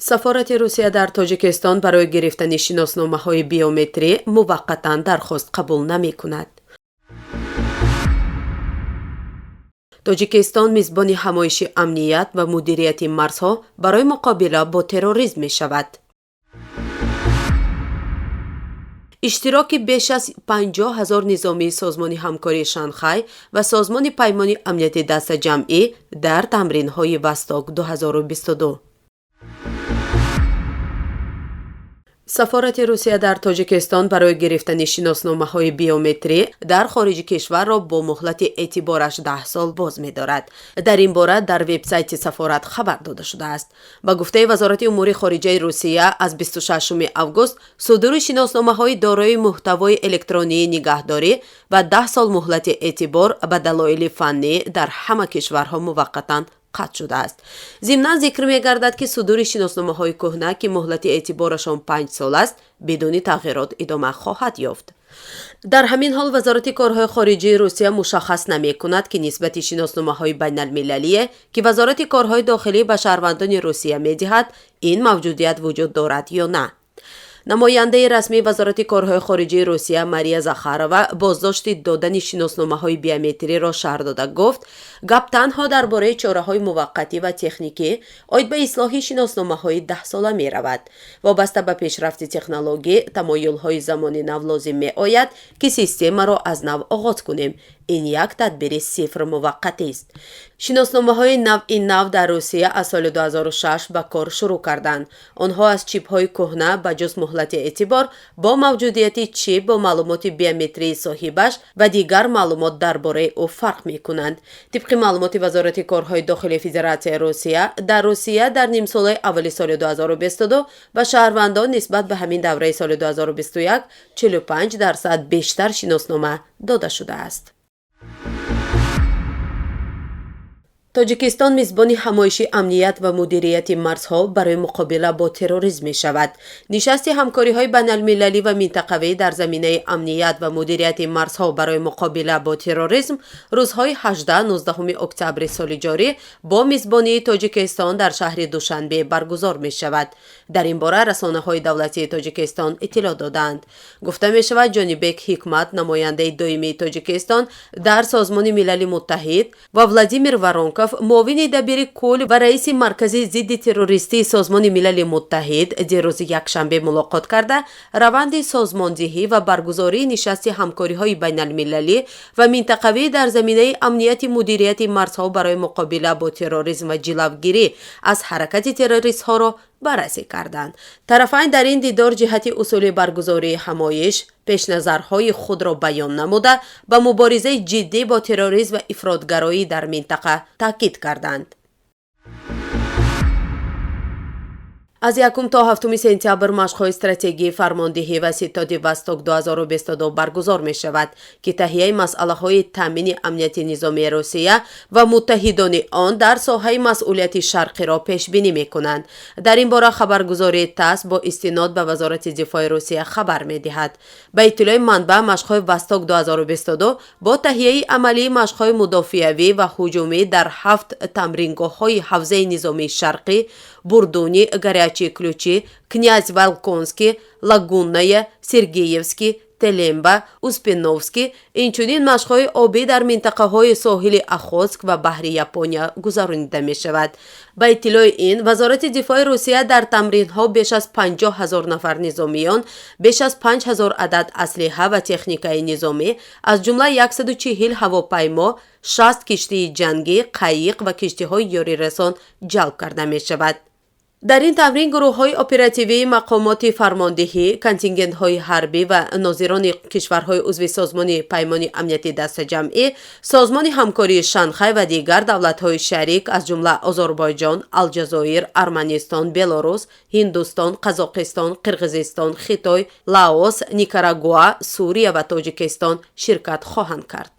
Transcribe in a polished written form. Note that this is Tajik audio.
Сафорати Русия дар Тоҷикистон барои гирифтани шиносномаҳои биометрӣ муваққатан дархост қабул намекунад. Тоҷикистон мизбони ҳамоиши амният ва мудирияти марзҳо барои муқобила бо терроризм мешавад. Иштироки беш аз 50 000 низомии Созмони ҳамкории Шанхай ва Созмони Паймони амнияти дастаҷамъӣ дар тамринҳои Восток 2022. Сафорати Русия дар Тоҷикистон барои гирифтани шиносномаҳои биометрӣ дар хориҷи кишварро бо муҳлати эътибораш 10 сол боз медорад. Дар ин бора дар вебсайти сафорат хабар дода шудааст. Ба гуфтаи Вазорати умури хориҷаи Русия, аз 26 август судури шиносномаҳои дорои муҳтавои электронии нигаҳдорӣ ва 10 сол муҳлати эътибор ба далоили фаннӣ дар ҳама кишварҳо муваққатан қатъ шудааст. Зимнан зикр мегардад, ки судури шиносномаҳои кӯҳна, ки муҳлати эътиборашон 5 сол аст, бидуни тағйирот идома хоҳад ёфт. Дар ҳамин ҳол Вазорати корҳои хориҷии Русия мушаххас намекунад, ки нисбати шиносномаҳои байналмилалие, ки Вазорати корҳои дохилӣ ба шаҳрвандони Русия медиҳад, ин мавҷудият вуҷуд дорад ё на. Намояндаи расмии Вазорати корҳои хориҷии Русия Мария Захарова боздошти додани шиносномаҳои биометриро шарҳ дода гуфт, гап танҳо дар бораи чораҳои муваққатӣ ва техникӣ оид ба ислоҳи шиносномаҳои даҳсола меравад. Вобаста ба пешрафти технологӣ, тамоюлҳои замони нав лозим меояд, ки системаро аз нав оғоз кунем. Ин як тадбири сифр муваққатист. Шиносномаҳои навъи нав дар Русия аз соли 2006 ба кор шурӯъ карданд. Онҳо аз чипҳои кӯҳна ба ҷуз муҳлати эътибор бо мавҷудияти чип бо маълумоти биометрии соҳибаш ва дигар маълумот дар бораи ӯ фарқ мекунанд. Тибқи маълумоти Вазорати корҳои дохилии Федератсияи Русия, дар Русия дар нимсолаи аввали соли 2022 ба шаҳрвандон нисбат ба ҳамин давраи соли 2021 45% бештар шиноснома дода шудааст. Тоҷикистон мизбони ҳамоиши амният ва мудирияти марзҳо барои муқобила бо терроризм мешавад. Нишасти ҳамкориҳои байналмилалӣ ва минтақавӣ дар заминаи амният ва мудирияти марзҳо барои муқобила бо терроризм рӯзҳои 18-19 октябри соли ҷорӣ бо мизбонии Тоҷикистон дар шаҳри Душанбе баргузор мешавад. Дар ин бора расонаҳои давлатии Тоҷикистон иттилоъ додаанд. Гуфта мешавад, Ҷонибек Ҳикмат, намояндаи доимии Тоҷикистон дар Созмони Милали Муттаҳид, ва Владимир Воронков, муовини дабири кул ва раиси Маркази зидди террористии Созмони Милали Муттаҳид, дирӯзи якшанбе мулоқот карда, раванди созмондиҳӣ ва баргузории нишасти ҳамкориҳои байналмилалӣ ва минтақавӣ дар заминаи амнияти мудирияти марзҳо барои муқобила бо терроризм ва ҷилавгирӣ аз ҳаракати террористҳоро баррасӣ карданд. Тарафайн дар ин дидор ҷиҳати усули баргузории ҳамоиш пешназарҳои худро баён намуда, ба муборизаи ҷиддӣ бо терроризм ва ифротгароӣ дар минтақа таъкид карданд. Аз 1 то 7 сентябр машқҳои стратегии фармондиҳӣ ва ситоди Восток 2022 баргузор мешавад, ки таҳияи масъалаҳои таъмини амнияти низомии Русия ва муттаҳидони он дар соҳаи масъулияти шарқиро пешбинӣ мекунанд. Дар ин бора хабаргузории ТАСС бо истинод ба Вазорати дифои Русия хабар медиҳад. Ба иттилои манбаъ, машқҳои Восток 2022 бо таҳияи амалии машқҳои мудофиавӣ ва ҳуҷумӣ дар 7 тамрингоҳҳои ҳавзаи низомии шарқӣ: Бурдуни, Горячие Ключи, Князь Волконский, Лагунная, Сергеевский, Телемба, Успеновский, инчунин машқҳои обӣ дар минтақаҳои соҳили Охотск ва баҳри Япония гузаронида мешавад. Ба иттилои ин, Вазорати дифои Русия дар тамринҳо беш аз 50 000 нафар низомиён, беш аз 5000 адад аслиҳа ва техникаи низомӣ, аз ҷумла 140 ҳавопаймо, 60 киштии ҷангӣ, қайиқ ва киштиҳои ёрирасон ҷалб карда мешавад. Дар ин тамрин гурӯҳҳои оперативии мақомоти фармондиҳӣ, контингентҳои ҳарбӣ ва нозирони кишварҳои узви Созмони Паймони амнияти дастаҷамъӣ, Созмони ҳамкории Шанхай ва дигар давлатҳои шарик, аз ҷумла Озарбойҷон, Алҷазоир, Арманистон, Белорус, Ҳиндустон, Қазоқистон, Қирғизистон, Хитой, Лаос, Никарагуа, Сурия ва Тоҷикистон ширкат хоҳанд кард.